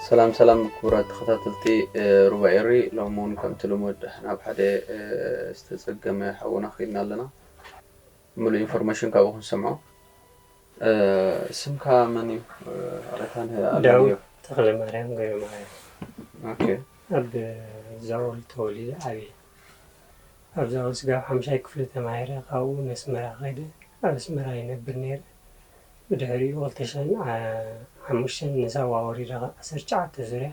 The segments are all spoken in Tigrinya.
ሰላም ሰላም ክቡራት ተኸታተልቲ ሩባ ኤሪ፣ ሎሚ እውን ከምቲ ልሙድ ናብ ሓደ ዝተፀገመ ሓውና ከይድና ኣለና። ምሉእ ኢንፎርሜሽን ካብኡ ክንሰምዖ። ስምካ መን እዩ? ኣረታን ዳዊት ተኽለ ማርያም ገበ ማርያም። ኦኬ። ኣብ ዛውል ተወሊደ ዓብየ። ኣብ ዛውል ስጋብ ሓምሻይ ክፍሊ ተማሂረ ካብኡ ነስመራ ከይደ ኣብ ኣስመራ ይነብር ነይረ። ብድሕሪኡ ክልተ ሽሕን ሓሙሽተን ንሳዋ ወሪደ ዓሰርተ ትሽዓተ ዙርያ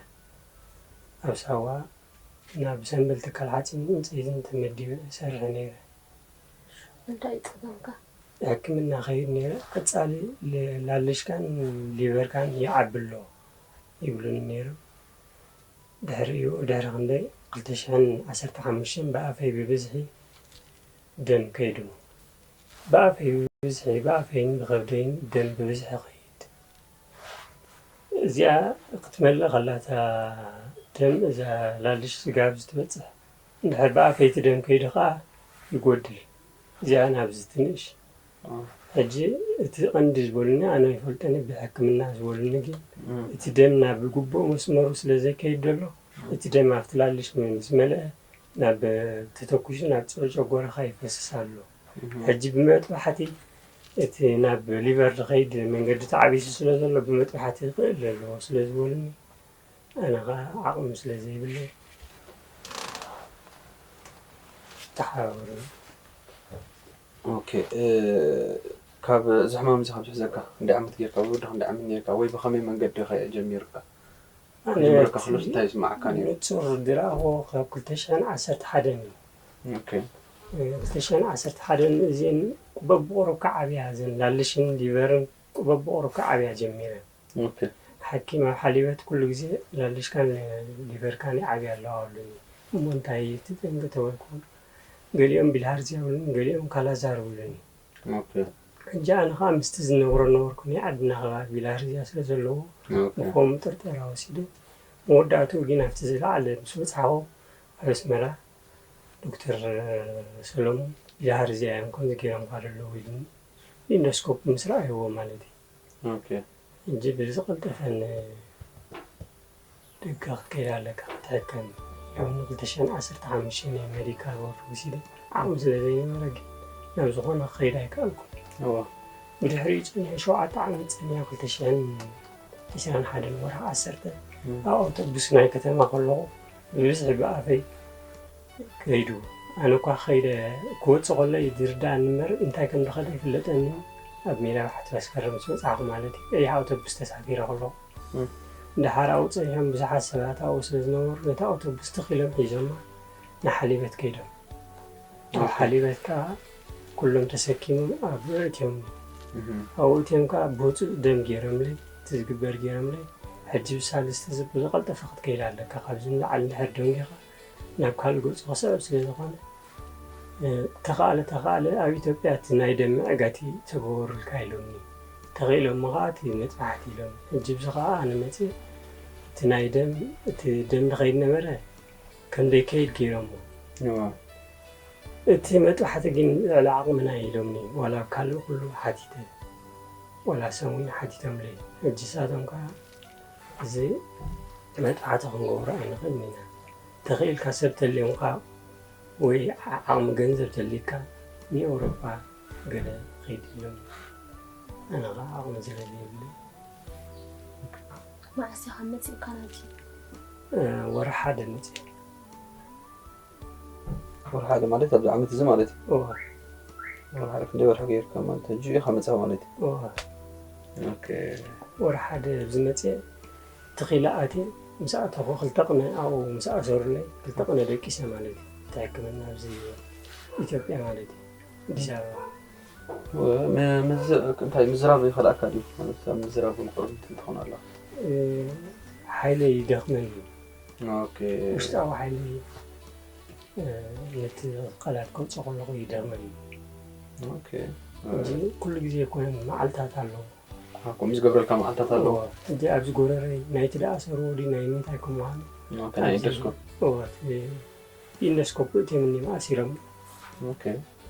ኣብ ሳዋ ናብ ሰምበል ትካል ሓፂን ዕንፀይትን ተመዲበ እሰርሕ ነይረ። እንታይ እዩ ፀገምካ? ሕክምና ከይድ ነይረ። ቀፃሊ ላልሽካን ሊቨርካን ይዓቢ ኣሎ ይብሉኒ ነይሮም። ድሕሪኡ ድሕሪ ክንደይ ክልተ ሽሕን ዓሰርተ ሓሙሽተን ብኣፈይ ብብዝሒ ደም ከይዱ። ብኣፈይ ብብዝሒ ብኣፈይን ብኸብደይን ደም ብብዝሒ ከይድ። እዚኣ ክትመልእ ከላ እታ ደም እዛ ላልሽ ስጋብ ዝትበፅሕ እንድሕር ብኣፈይ እቲ ደም ከይዱ ከዓ ይጎድል። እዚኣ ናብዚ ትንእሽ ሕጂ እቲ ቀንዲ ዝበሉኒ ኣነ ይፈልጠኒ ብሕክምና ዝበሉኒ ግን እቲ ደም ናብ ግቡእ መስመሩ ስለ ዘይከይድ ዘሎ እቲ ደም ኣብቲ ላልሽ ምስ መልአ ናብ ተተኩሱ ናብ ጨጎራኻ ይፈስስ ኣሎ። ሕጂ ብመጥባሕቲ እቲ ናብ ሊቨር ዝኸይድ መንገዲ ተዓቢሱ ስለ ዘሎ ብመጥባሕቲ ክእል ኣለዎ ስለ ዝበሉኒ ኣነ ከዓ ዓቕሚ ስለ ዘይብለይ ተሓባበሩኒ። ኦኬ። ካብ እዚ ሕማም እዚ ካብ ዝሕዘካ ክንደይ ዓመት ጌርካ ወይ ወዲ ክንደይ ዓመት ኔርካ ወይ ብኸመይ መንገዲ ከ ጀሚርካ? ኣነ ጀሚርካ ክሎስ እንታይ ይስማዓካ ነይሩ? ንጹር ዝረኣኽዎ ካብ ክልተ ሽሕን ዓሰርተ ሓደን እዩ። ኦኬ። ክልተ ሽሕን ዓሰርተ ሓደን እዚአን በብቑሩብ ክዓብያ እዘን ላልሽን ሊቨርን በብቑሩብ ክዓብያ ጀሚረን። ኦኬ። ሓኪም ኣብ ሓሊበት ኩሉ ግዜ ላልሽካን ሊቨርካን ይዓብያ ኣለዋ ብሉኒ። እሞ እንታይ እቲ ጠንቂ ተበልኩ። ገሊኦም ቢልሃርዝያ ብሉኒ፣ ገሊኦም ካላዛር ብሉኒ። ኦኬ። ሕጂ ኣነ ከዓ ምስቲ ዝነብሮ ነበርኩ ናይ ዓድና ከባቢ ቢልሃርዝያ ስለ ዘለዎ ኦኬ። ብኸምኡ ጥርጠራ ወሲደ። መወዳእትኡ ግን ኣብቲ ዝለዓለ ምስ በፃሕኹ ኣብ ኣስመራ ዶክተር ሰሎሞን ቢልሃርዝያ እዮም ከምዚ ገይሮምካ ዘለዉ ኢሉኒ። ኢንዶስኮፕ ምስ ረኣይዎ ማለት እዩ። ኦኬ። ሕጂ ብዝቐልጠፈ ንደገ ክትከይድ ኣለካ ክትሕከም ኢሎምኒ። ክልተ ሽሕን ዓሰርተ ሓሙሽተን ናይ ሜዲካል ቦርድ ወሲደ። ዓቕሚ ስለ ዘይነበረ ግን ናብ ዝኾነ ክኸይድ ኣይከኣልኩን። እዋ። ብድሕሪኡ ጸኒሐ ሸውዓተ ዓመት ጸኒሐ ክልተ ሽሕን ዕስራን ሓደን ወርሒ ዓሰርተ እም። ኣብ ኣውቶቡስ ናይ ከተማ ከለኹ ብብዝሒ ብኣፈይ ከይዱ ኣነ እኳ ከይደ ክወፅእ ከሎ እዩ ዝርዳእኒ እምበር እንታይ ከም ዝኸደ ይፍለጠኒ። ኣብ ሜዳ ባሕቲ መስከረም ምስ በፃሕኩ ማለት እዩ ቀይሕ ኣውቶቡስ ተሳፊረ ከለኹ እም። ደሓር ኣብኡ ፀኒሖም ብዙሓት ሰባት ኣብኡ ስለ ዝነበሩ ነታ ኣውቶቡስ ትኽ ኢሎም ሒዞማ ንሓሊበት ከይዶም ኣብ ሓሊበት ከዓ ኩሎም ተሰኪሞም ኣብኡ ኣእትዮም ኣብኡ እትዮም ከዓ ብውፁእ ደም ገይሮምለይ እቲ ዝግበር ገይሮምለይ ሕጂ ብሳልስቲ ብዝቐልጠፈ ክትከይድ ኣለካ ካብዚ ንላዕሊ እንድሕር ደንጊኻ ናብ ካልእ ገፁ ክስዕብ ስለ ዝኾነ ተኻእለ ተኻእለ ኣብ ኢትዮጵያ እቲ ናይ ደም መዕገቲ ተገበሩልካ ኢሎምኒ ተኽኢሎሞ ከዓ እቲ መጥባሕቲ ኢሎምኒ ሕጂ ብዚ ከዓ ኣነ መፅእ እቲ ናይ ደም እቲ ደም ዝኸይድ ነበረ ከም ዘይከይድ ገይሮሞ እቲ መጥባሕቲ ግን ልዕሊ ዓቕምና ኢሎምኒ ዋላ ኣብ ካልእ ኩሉ ሓቲተ ዋላ ሰሙን ሓቲቶምለይ ሕጂ ንሳቶም ከዓ እዚ መጥባሕቲ ክንገብሮ ኣይንኽእልን ኢና ተኽኢልካ ሰብ ተልዮምካ ወይ ዓቕሚ ገንዘብ ተልይካ ንኤውሮጳ ገለ ኺድ ኢሎም ኣነ ኸዓ ዓቕሚ ስለ ዘይብለይ መዓስ ኢኻ መፂእካ ናብዚ? ወርሒ ሓደ መፂእ ወርሒ ሓደ ማለት ኣብዚ ዓመት እዚ ማለት እዩ። እወ። ወርሒ ሓደ ክንደይ ወርሒ ገይርካ ማለት ሕጂ ኢኻ መጻኻ ማለት እዩ። እወ። ኦኬ። ወርሒ ሓደ ኣብዚ መፅየ ተኺለ ኣትየ ምስ ኣተኹ ክልተ ቅነ ኣብኡ ምስ ኣሰሩለይ ክልተ ቅነ ደቂሰ ማለት እዩ። እቲ ሕክምና ኣብዚ ኢትዮጵያ ማለት እዩ። ኣዲስ ኣበባ። እንታይ ምዝራብ ይኸልኣካ ድዩ? ማለት ኣብ ምዝራብ እውን ቁርብት ትኾን ኣላ። ሓይለይ ይደኽመኒ። ኦኬ። ውሽጣዊ ሓይለይ ነቲ ቃላት ከውፅእ ከለኹ ይደኽመኒ። ኦኬ። ሕጂ ኩሉ ግዜ ኣይኮነን መዓልታት ኣለዉ። ከምኡ ዝገብረልካ መዓልታት ኣለዉ። እወ፣ ሕጂ ኣብዚ ጎረረይ ናይቲ ደኣ ሰርዎ ድዩ ናይ ምንታይ ከም ምዃኑ ኦኬ፣ ናይ ኢንዶስኮፕ። እወ፣ እቲ ብኢንዶስኮፕ እትዮምኒ ኣሲሮም። ኦኬ።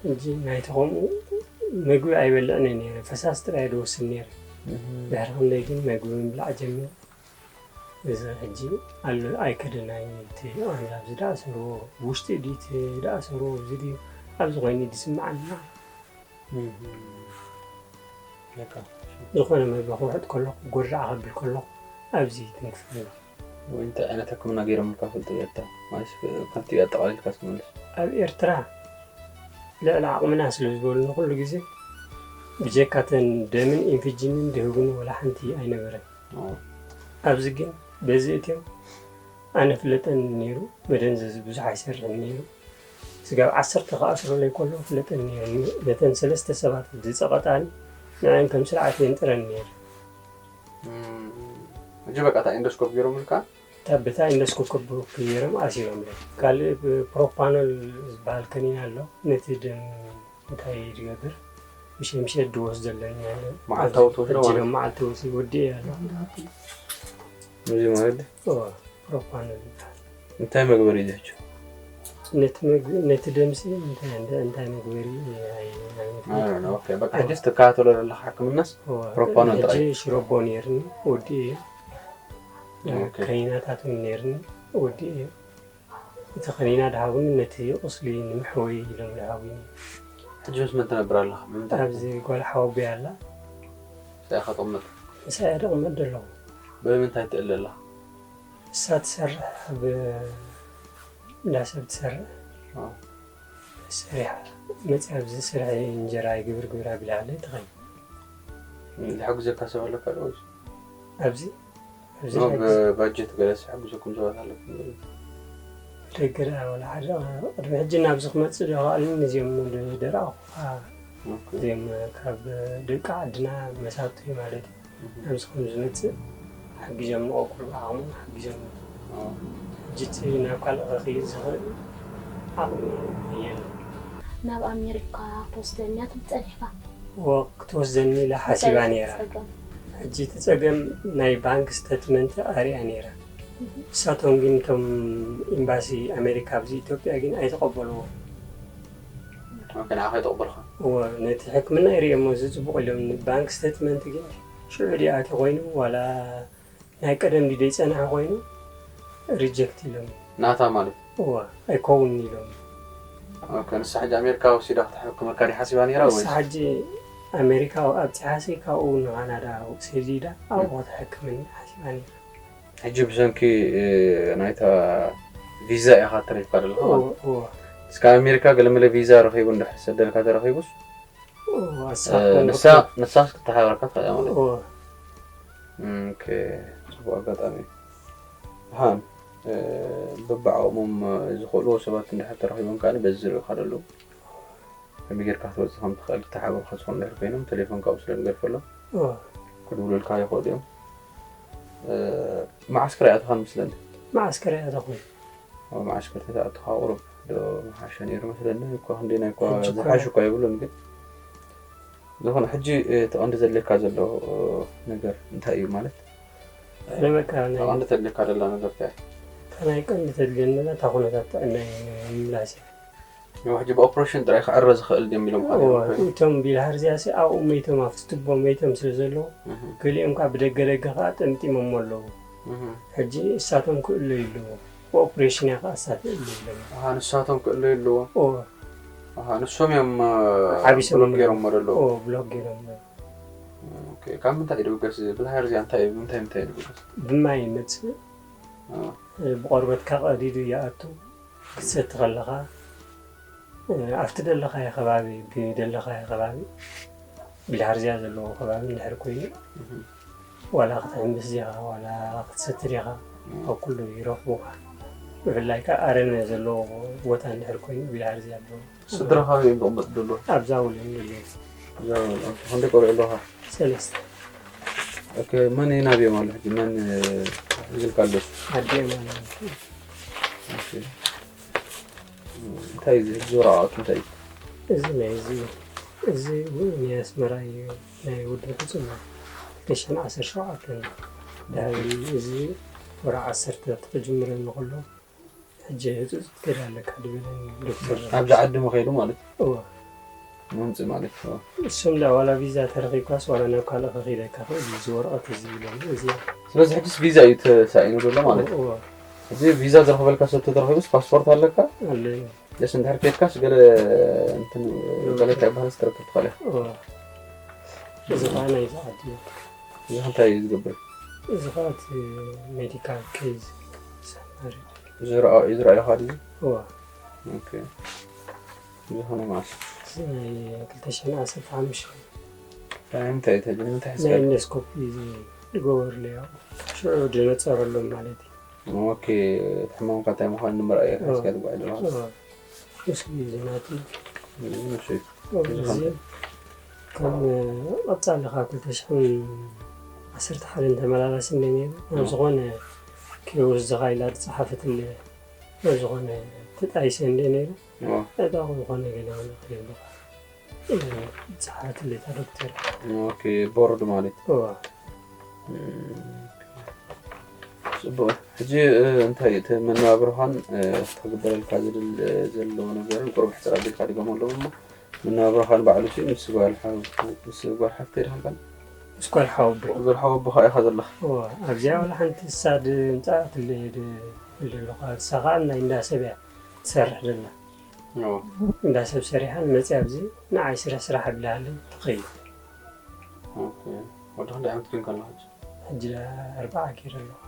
ሕጂ ናይቲ ከምኡ ምግቢ ኣይበልዕን እየ ነይረ፣ ፈሳሲ ጥራይ እየ ዝወስድ ነይረ። ድሕሪ ክንደይ ግን ምግቢ ምብላዕ ጀሚረ። እዚ ሕጂ ኣሎ ኣይከደናይ፣ እቲ ኣንላ ኣብዚ ደኣ ሰርዎ፣ ውሽጢ ድዩ እቲ ደኣ ሰርዎ፣ እዚ ድዩ ኣብዚ ኮይኑ ዝስምዓና? እም። በቃ። ዝኾነ መግቢ ክውሕጥ ከለኹ፣ ጎድራዕ ከብል ከለኹ፣ ኣብዚ ትንክፍ ኣለኹ። ወይ እንታይ ዓይነት ሕክምና ገይሮምልካ ፈልጡ? ኤርትራ ማለት ክልቲኡ ኣጠቓሊልካ ትመልስ። ኣብ ኤርትራ ልዕሊ ዓቕምና ስለ ዝበሉኒ፣ ኩሉ ግዜ ብጀካ ተን ደምን ኢንፍጅንን ድህቡኒ ወላ ሓንቲ ኣይነበረን። ኦ። ኣብዚ ግን በዚ እትዮም ኣነ ፍለጠኒ ነይሩ፣ መደንዘዚ ብዙሕ ኣይሰርሕን ነይሩ። ስጋብ ዓሰርተ ክኣስሩለይ ከሎ ፍለጠኒ ነይሩ። ነተን ሰለስተ ሰባት ዝጸቐጣኒ ንዐን ከም ስርዓት የንጥረኒ ነይሩ። እም፣ ሕጂ በቃ እታ ኢንዶስኮፕ ገይሮምልካ? እታ በታ ኢንዶስኮፕ ገይሮም ኣሲሮምለይ። ካልእ ብፕሮፓኖል ዝበሃል ከኒን ኣሎ። ነቲ ደም እንታይ ዝገብር? ምሸት ምሸት ድወስዶ ኣለኒ ኣነ። መዓልታዊ ትወስዶ ሕጂ ማለት? ደም መዓልታዊ ወሲ ወዲኤ ኣሎ። እዚ ማለት? እወ፣ ፕሮፓኖል ይበሃል። እንታይ መግበሪ እዩ ዝሕጂ? ነቲ መግ-፣ ነቲ ደምሲ እንታይ፣ እንታይ፣ እንታይ መግበሪ ኣይ-፣ ኣይነትን። አይ፣ ኦኬ፣ በቃ እወ። ሕጂስ ትከታተሎ ዘለኻ ሕክምናስ እወ፣ ፕሮፓኖል ሕጂ ጥራይ? ሽሮቦ ነይርኒ፣ ወዲኤ። ኦኬ። ከኒናታት እውን ነይርኒ፣ ወዲኤ። እቲ ከኒና ድሃቡኒ ነቲ ቁስሊ ንምሕወይ ኢሎም ድሃቡኒ። ሕጂ ምስ መን ትነብር ኣለኻ? ብምንታይ? ኣብዚ ጓል ሓወቦይ ኣላ። ምስኣ ኢኻ ትቕመጥ? ምስኣ እየ ዝቕመጥ ዘለኹ። ብምንታይ ትእለ ኣለኻ? እሳ ትሰርሕ፣ ኣብ እንዳ ሰብ ትሰርሕ። ኣዎ። ሰሪሓ መፅያ ኣብዚ ስርሐይ እንጀራ ይግብር ግብር ኣቢላሃለይ ትኸይድ። ዝሕግዘካ ሰብ ኣለካ ዶ ወይስ? ኣብዚ፣ ኣብዚ ኖ፣ ሕጂ ብባጀት ገለ ዝሕግዘኩም ሰባት ኣለኩም ዶ? ደገ ደኣ ወላ ሓደ፣ ቅድሚ ሕጂ ናብዚ ክመጽእ ዶ ይኸኣልን፣ ነዚኦም ደረቕ፣ ኦኬ። እዚኦም ካብ ደቂ ዓድና መሳቱ ማለት እዩ። እህ። ናብዚ ከም ዝመጽእ ሓጊዞም ንቆቁል ብዓቕሞም ሓጊዞም። ኣዎ። ሕጂ እቲ ናብ ካልእ ከኽይድ ዝኽእል ዓቕሚ የለን። ናብ ኣሜሪካ ክትወስደኒ እያ ትብል ጸኒሕካ? እወ፣ ክትወስደኒ ኢላ ሓሲባ እንታይ ነይራ። ጸገም? ሕጂ እቲ ጸገም ናይ ባንክ ስቴትመንት ኣርእያ ነይራ። እህ። ንሳቶም ግን እቶም ኤምባሲ ኣሜሪካ ኣብዚ ኢትዮጵያ ግን ኣይተቐበልዎ። ኦኬ፣ ንዓኻ ኣይተቐበልካ? እወ፣ ነቲ ሕክምና ይርእየሞ እዚ ጽቡቕ ኢሎም፣ ባንክ ስቴትመንት ግን ሽዑ ድዩ ኣትዩ ኮይኑ ዋላ ናይ ቀደም ድዩ ዘይጸንሐ ኮይኑ ሪጀክት ኢሎም። ናታ ማለት? እወ፣ ኣይከውንን ኢሎም። ኦኬ፣ ንሳ ሕጂ ኣሜሪካ ወሲዳ ክትሕክመካ ድያ ሓሲባ ነይራ ንሳ ወይስ? ሕጂ ኣሜሪካ ኣብጺሓሲ ካብኡ ንካናዳ ሰዲዳ ኣብኡ እም። ክትሕክመኒ ሓሲባ ነይራ። ሕጂ ብሰንኪ፣ እ፣ ናይታ ቪዛ ኢኻ ተሪፍካ ዘለኻ እወ፣ ማለት? እወ። እስካ ኣሜሪካ ገለመለ ቪዛ ረኺቡ እንድሕር ሰደልካ ተረኺቡስ? እወ፣ እ፣ ኣሳኹም ንሳ፣ ብክ-፣ ንሳስ ክትሓበረካ ትኽእል እያ ማለት እዩ። እወ። እም፣ ኦኬ፣ ጽቡቕ ኣጋጣሚ እዩ። ደሓን፣ እ፣ በብዓቕሞም ዝኽእልዎ ሰባት እንድሕር ተረኺቦም ከኣ በዚ ዝርእዩኻ ዘለዉ ከመይ ጌርካ ክትወጽእ ከም ትኽእል ክተሓባብሩኻ ዝኾኑ እንድሕር ኮይኖም፣ ቴሌፎን ካብኡ ስለ ንገድፈሎም፣ እወ። ክድውሉልካ ይኽእሉ እዮም። እ፣ መዓስከር ኣይኣተኻን መስለኒ? መዓስከር ኣይኣተኹን። ኣብ መዓስከር ተተኣቱኻ ቁሩብ ዶ ምሓሸ ነይሩ መስለኒ። እኳ ክንደየናይ እኳ ሕጂ እኳ ዝሓሽ እኳ የብሉን፣ ግን ዝኾነ ሕጂ፣ እ፣ እቲ ቀንዲ ዘድልየካ ዘሎ፣ እ፣ ነገር እንታይ እዩ ማለት? ኣነ በቃ ናይ እቲ ቀንዲ ተድልየካ ዘላ ነገር እንታይ እያ? እታ ናይ ቀንዲ ተድልየኒ ዘላ እታ ኩነታት ጥዕናይ ንምምላስ እያ። ያው ሕጂ ብኦፕሬሽን ጥራይ ክዕረ ዝኽእል ድዮም ኢሎም እዋ፣ ሓቢሮም ኮይኖም? እቶም ቢልሃርዚያሲ ኣብኡ መይቶም ኣብቲ ቱቦ መይቶም ስለ ዘለዉ፣ እህ። ገሊኦም ከኣ ብደገ ደገ ከኣ ጠምጢሞሞ ኣለዉ። እህ። ሕጂ እሳቶም ክእለዩ ኣለዎም። ብኦፕሬሽን እያ ከኣ እሳ ትእለ ኢሎም። ኣሃ፣ ንሳቶም ክእለዩ ኣለዎም? እዋ። ኣሃ፣ ንሶም እዮም፣ እ፣ ዓቢሶም ብሎክ ኣለዉ። ገይሮሞ ዘለዉ? እዎ፣ ብሎክ ገይሮሞ። ኦኬ፣ ካብ ምንታይ እዩ ዝብገስ እዚ ቢልሃርዚያ? እንታይ፣ ምንታይ ምንታይ እዩ ዝብገስ? ብማይ ይመጽእ። እ። እ፣ ብቆርበትካ ቀዲዱ ይኣቱ። ክትሰቲ ከለኻ፣ እ፣ ኣብቲ ደለኻዮ ከባቢ፣ ብደለኻዮ ከባቢ፣ ቢልሃርዝያ ዘለዎ ከባቢ እንድሕር ኮይኑ፣ እህ። ዋላ ክትሕምብስ ዲኻ፣ ዋላ ክትሰቲ ዲኻ፣ እም። ኣብ ኩሉ ይረኽቡኻ። ብፍላይ ከኣ ኣረመ ዘለዎ ቦታ እንድሕር ኮይኑ፣ ቢልሃርዝያ ኣለዎ። ስድራኻ ኣበይ እዮም ዝቕመጡ ዘለዉ? ኣብ ዛውል እዮም ዘለዉ። ዛውል፣ ኦኬ። ክንደይ ቆልዑ ኣለዉኻ? ሰለስተ። ኦኬ፣ መን ናብዮም ኣሎ ሕጂ? መን፣ እ፣ ሒዙልካ ኣሎ? ኣዲኦም ኣለዉ። ኦኬ። እንታይ እዩ እዚ? እዚ ወረቓቕቲ እንታይ እዩ? እዚ ናይ እዚ፣ እዚ እውን ናይ ኣስመራ እዩ፣ ናይ ውድብ ሕጹን እዩ። ክልተ ሽሕን ዓሰርተ ሸውዓተን ድሕሪ እዚ ወርሒ ዓሰርተ ክጅምረኒ ከሎ፣ ሕጂ ህጹጽ ክትከይድ ኣለካ ድበለኒ ዶክተር። ኣብዚ ዓዲ ምኸይዱ ማለት እዩ? እወ። ምምፅእ ማለት እዩ። እሱም ዳ ዋላ ቪዛ ተረኺብካስ ዋላ ናብ ካልእ ከኺደካ ክእል እዩ። እዚ ወረቐት እዚ ኢሎም እዚ ስለዚ ሕጅስ ቪዛ እዩ ተሳኢኑ ዘሎ ማለት እዩ። እዎ እዚ ቪዛ ዝረኽበልካ ሰብ ተተረኺቡስ ፓስፖርት ኣለካ? ኣለዩ። ደስ እንድሕር ከድካስ ገለ እንትን ገለ እንታይ ይበሃል ስተረክብ ትኽእል ኢኻ። እዎ እዚ ከዓ ናይ ዝዓዲ እዩ። እዚ እንታይ እዩ ዝገብር? እዚ ከዓ እቲ ሜዲካል ኬዝ ሰማሪ ዝረኣ- ዝረኣዩኻ ድዩ? እዎ ኦኬ። ዝኾነ ማለት እዚ ናይ ክልተ ሽሕን ዓሰርተ ሓሙሽተ እንታይ እንታይ እንታይ ናይ ሕዝካ? ኢንዶስኮፒ እዚ ዝገበሩለይ ሽዑ ዝነፀረሎም ማለት እዩ። ኦኬ። እቲ ሕማምካ እንታይ ምዃኑ ንምርኣይ ኢኻ እዎ። ሕዝካ ትጓዓዝ ዘለኻ። እዎ። እሱ እዩ እዚ ናቲ እሺ። እዚ ከም ቀፃሊ ካብ ክልተ ሽሕን ዓሰርተ ሓደን ተመላላሲ እንደ ነይሩ ናብ ዝኾነ ኪሮስ ዝኻይላ ዝፀሓፈትለ ናብ ዝኾነ ተጣይሰ እንደ ነይሩ እዎ። እታ ዝኾነ ገለ ክብል ዝፀሓፈትለ እታ ዶክተር ኦኬ። ቦርድ ማለት እዎ እም፣ ጽቡቕ። ሕጂ እ፣ እንታይ እቲ መነባብሮኻን እ፣ ክግበረልካ ዝድል እ፣ ዘለዎ ነገርን ቁሩብ ሕጽር ኣቢልካ ድገሞ ኣለዉ እሞ መነባብሮኻን ባዕሉ ሲ ምስ ጓል ሓው- ምስ ጓል ሓፍቲ ድሃልካን ምስ ጓል ሓወቦይ ጓል ሓወቦኻ ኢኻ ዘለኻ። እዎ ኣብዚኣ ዋላ ሓንቲ እሳ ድምፃ ትለየድ ኣለኻ። እሳ ከዓ ናይ እንዳሰብ እያ ትሰርሕ ዘላ። እዎ። እንዳሰብ ሰሪሓ ንመፅእ ኣብዚ ንዓይ ስራሕ ስራሕ ኣብላሃለይ ትኸይድ። ኦኬ። ወዲ ክንደይ ዓመት ኮንካ ኣለኻ ሕጂ? ሕጂ ኣርባዓ ገይረ ኣለኹ።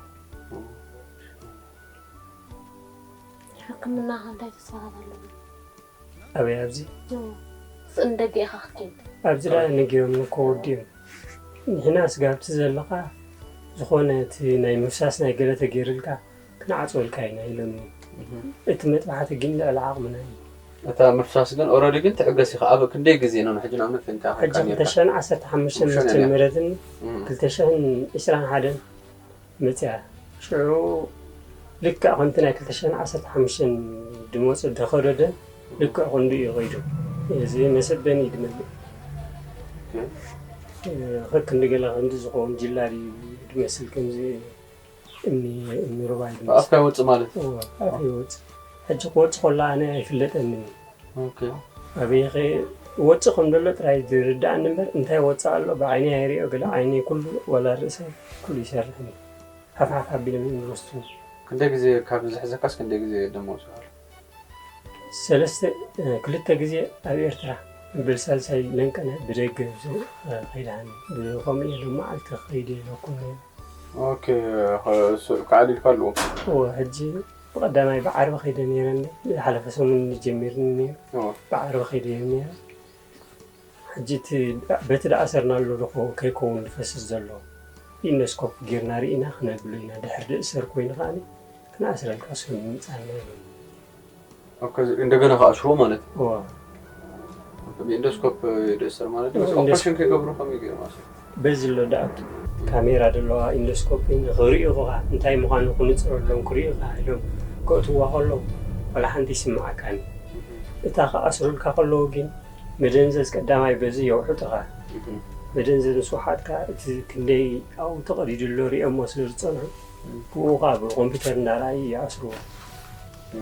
ሕክምና ከ እንታይ ተስፋታት ኣለዎ? ኣበይ ኣብዚ ስእን ደገ ኢኻ ክትከይድ ኣብዚ ዳ ነጊሮም ንኮ ወዲኦም ንሕና ስጋብቲ ዘለኻ ዝኾነ እቲ ናይ ምፍሳስ ናይ ገለ ተገይርልካ ክንዓፅወልካ ኢና ኢሎምኒ። እቲ መጥባሕቲ ግን ልዕሊ ዓቕምና እዩ። እታ ምፍሳስ ግን ኦረዲ ግን ትዕገስ ኢኻ። ኣብ ክንደይ ግዜ ነው ንሕጂ ንኣብነት እንካ ሕጂ ክልተ ሽሕን ዓሰርተ ሓሙሽተን ምስ ጀመረትን እም፣ ክልተ ሽሕን ዕስራን ሓደን መፅያ ሽዑ ልክዕ ከምቲ ናይ ክልተ ሽሕን ዓሰርተ ሓሙሽተን ድመፁ ደኸደደ ልክዕ ክንዱ እዩ ከይዱ። እዚ መሰበኒ እዩ ድመፅእ ኦኬ። ከክንዲ ገለ ከምዚ ዝኸውን ጅላ ድዩ ድመስል ከምዚ እምኒ እምኒ ሩባ እዩ ድመስል። ኣፍካ ይወፅእ ማለት እዩ። እዎ፣ ኣፍ ይወፅእ። ሕጂ ክወፅእ ከሎ ኣነ ኣይፍለጠንን እዩ። ኦኬ። ኣበይ ኸ ወፅእ ከም ዘሎ ጥራይ ዝርዳእኒ እምበር እንታይ ወፅእ ኣሎ ብዓይነይ ኣይሪኦ። ገለ ዓይነይ ኩሉ ዋላ ርእሰይ ኩሉ ይሰርሕኒ። ሓፍሓፍ ኣቢሎም እዮም ዝወስዱኒ። ክንደይ ግዜ ካብ ዝሕዘካስ ክንደይ ግዜ ደሞ ወፅኻሉ? ሰለስተ እ፣ ክልተ ግዜ ኣብ ኤርትራ በል ሳልሳይ ለንቀነ ብደገ ዝ- እ፣ ከይድሃኒ ብከምኡ እየ ሎም መዓልቲ ከይደ ኢለኩም ነይረ። ኦኬ። ኸ- ስ- ከዓሊልካ ኣለዎ። እዎ ሕጂ ብቐዳማይ ብዓርቢ ከይደ ነይረ። ዝሓለፈ ሰሙን ጀሚርኒ ነይሩ። እዎ። ብዓርቢ ከይደ ነይረ። ሕጂ እቲ በቲ ደኣሰርናሉ ዶ ከይከውን ዝፈስስ ዘሎ ኢንዶስኮፕ ጌርና ርኢና ክነብሎ ኢና። ድሕር ድእሰር ኮይኑ ከዓኒ ክንኣስረልካ እሱ ንምምፃና ኢሎም። ኦኬ፣ እንደገና ከኣስርዎ ማለት እዩ። እዎ ብኢንዶስኮፕ ይደእሰር ማለት እዩ። ኢንዶስኮፕ ኦፕሬሽን ከይገብሩ ከመይ ገይሩ ማለት እዩ? በዚ ኣሎ ደኣቱ ካሜራ ዘለዋ ኢንዶስኮፕ ንክርእዩ ከ እንታይ ምዃኑ ክንፅረሎም ክርእዩ ከ ኢሎም ከእትዋ ከለዉ ዋላ ሓንቲ ይስምዓካኒ። እታ ክኣስሩልካ ከለዉ ግን መደንዘዝ ቀዳማይ በዚ የውሕጥኻ። መደንዘዝ ምስ ወሓጥካ እቲ ክንደይ ኣብኡ ተቐዲዱ ኣሎ ሪኦሞ ስለ ዝፀንሑ ብኡ ከዓ ብኮምፒተር እንዳረኣዩ ይኣስርዎ።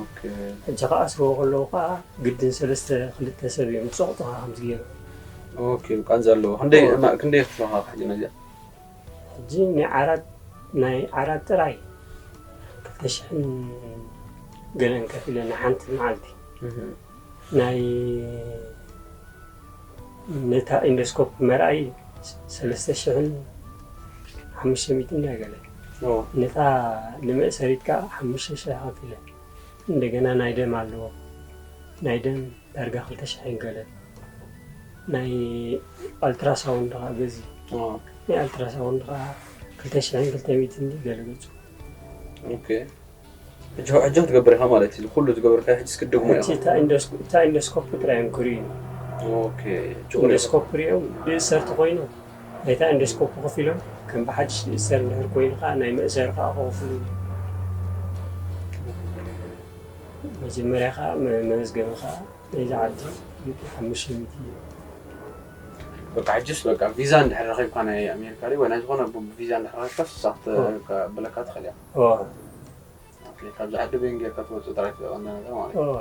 ኦኬ። ሕጂ ክኣስርዎ ከለዉ ከዓ ግድን ሰለስተ ክልተ ሰብ እዮም ዝፀቕጡኻ ከምዚ ገይሮም። ኦኬ፣ ቃንዛ ኣለዎ። ክንደይ እና ክንደይ ክፍልኻ ሕጂ ነዚኣ? ሕጂ ናይ ዓራት ናይ ዓራት ጥራይ ክልተ ሽሕን ገለን ከፊለ ንሓንቲ መዓልቲ ናይ ነታ ኢንዶስኮፕ መርኣይ ሰለስተ ሽሕን ሓሙሽተ ሚእትን ናይ ገለ ኦ፣ ነታ ንመእሰሪት ከዓ ሓሙሽተ ሽሕ ከፊለ። እንደገና ናይ ደም ኣለዎ። ናይ ደም ዳርጋ ክልተ ሽሕን ገለ። ናይ ኣልትራሳውንድ ከዓ በዚ ኦ፣ ናይ ኣልትራሳውንድ ከዓ ክልተ ሽሕን ክልተ ሚእትን ገለ ገጹ። ኦኬ። ሕጂ ሕጂ ክትገብር ኢኻ ማለት እዩ። ኩሉ ዝገበርካ ሕጂ ስክድግሞ ኢኻ። ሕጂ እታ ኢንዶስኮ- እታ ኢንዶስኮፕ ጥራይ እዮም ክርእዩ። ኦኬ። ጭቁር ኢኻ። ኢንዶስኮፕ ሪኦም ዝእሰር ተኮይኑ ናይታ ኢንዶስኮፕ ከፊሎም ከም ብሓድሽ ዝእሰር እንድሕር ኮይኑ ከዓ ናይ መእሰሪ ከዓ ክኸፍሉ። መጀመርያ ከዓ መ- መመዝገቢ ከዓ ናይዚ ዓዲ ሓሙሽተ ሚእቲ እዩ። በቃ ሕጅስ በቃ ቪዛ እንድሕር ረኺብካ ናይ ኣሜሪካ ሪ ወይ ናይ ዝኾነ ቪዛ እንድሕር ረኺብካ ስሳት ኦ። በለካ ትኽእል እያ። ኦ፣ ኦኬ፣ ካብዚ ዓዲ ቤን ጌርካ ትወፅእ ጥራይ ትቐንደ ነገር ማለት እዩ። ኦ።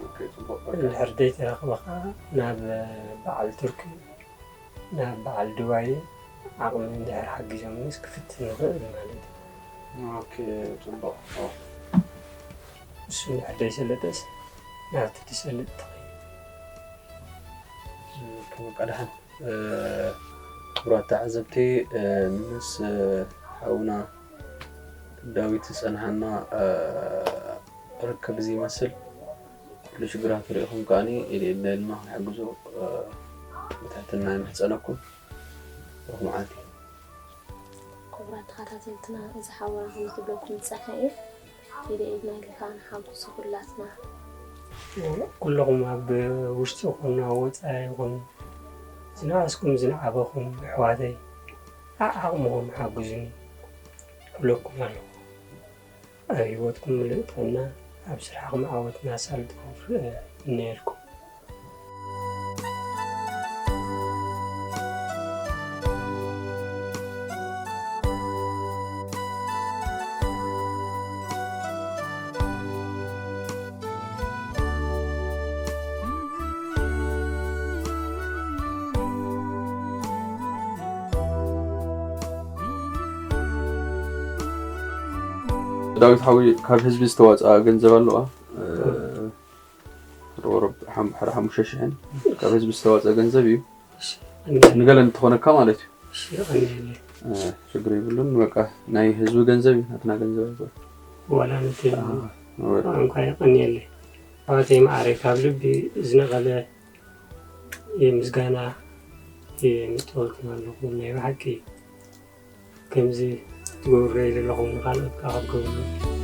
ኦኬ፣ ጽቡቕ። እንድሕር ዘይተረኽበ ከዓ ናብ በዓል ቱርኪ፣ ናብ በዓል ዱባይ ዓቕሚ እንድሕር ሓጊዞምኒስ ክፍትን ንኽእል ማለት እዩ። ኦኬ፣ ጽቡቕ። እሱ እንድሕር ዘይሰለጠስ ናብቲ ትሰልጥ ትኸይድ። ኦኬ፣ በቃ ደሓን። ክቡራት ተዓዘብቲ፣ ምስ ሓውና ዳዊት ዝጸንሓና ርክብ እዚ ይመስል። ኩሉ ሽግራት ርኢኹም ከኣኒ ኢድ ኢድና ኢልና ክንሕግዞ ብትሕትና ይምሕጸነኩም። ሩኽ መዓልቲ። ክቡራት ተኸታተልትና፣ እዚ ሓውና ከም ዝብለኩም ዝጸንሐ እዩ። ኢደ ኢድና ኢልካ ንሓጉሱ ኩላትና። ኩለኹም ኣብ ውሽጢ ይኹን ኣብ ወጻኢ ይኹን ዝነኣስኩም ዝነዓበኹም ኣሕዋተይ፣ ዓዓቕምኹም ሓጉዙኒ። ክብለኩም ኣለኹ። ኣብ ህይወትኩም ምልእ ጥዕና፣ ኣብ ስራሕኩም ዓወት እናሳልጥኩም እምነየልኩም። ዳዊት ሓዊ፣ ካብ ህዝቢ ዝተዋፅኣ ገንዘብ ኣለዋ? ሮሮብ ሓደ ሓሙሽተ ሽሕን ካብ ህዝቢ ዝተዋፅአ ገንዘብ እዩ። ንገለ እንተኾነካ ማለት እዩ። ሽግር የብሉን። በቃ ናይ ህዝቢ ገንዘብ እዩ፣ ናትና ገንዘብ ኣይኮን። ዋላ ነቲ ቋንቋ የቐንየለይ። ኣባተይ ማዕረይ ካብ ልቢ ዝነቐለ ምስጋና የምጠወልኩም ኣለኹ። ናይ ብሓቂ ከምዚ ትገብሩ ዘለኹም ንኻልኦት ከዓ ክትገብሩ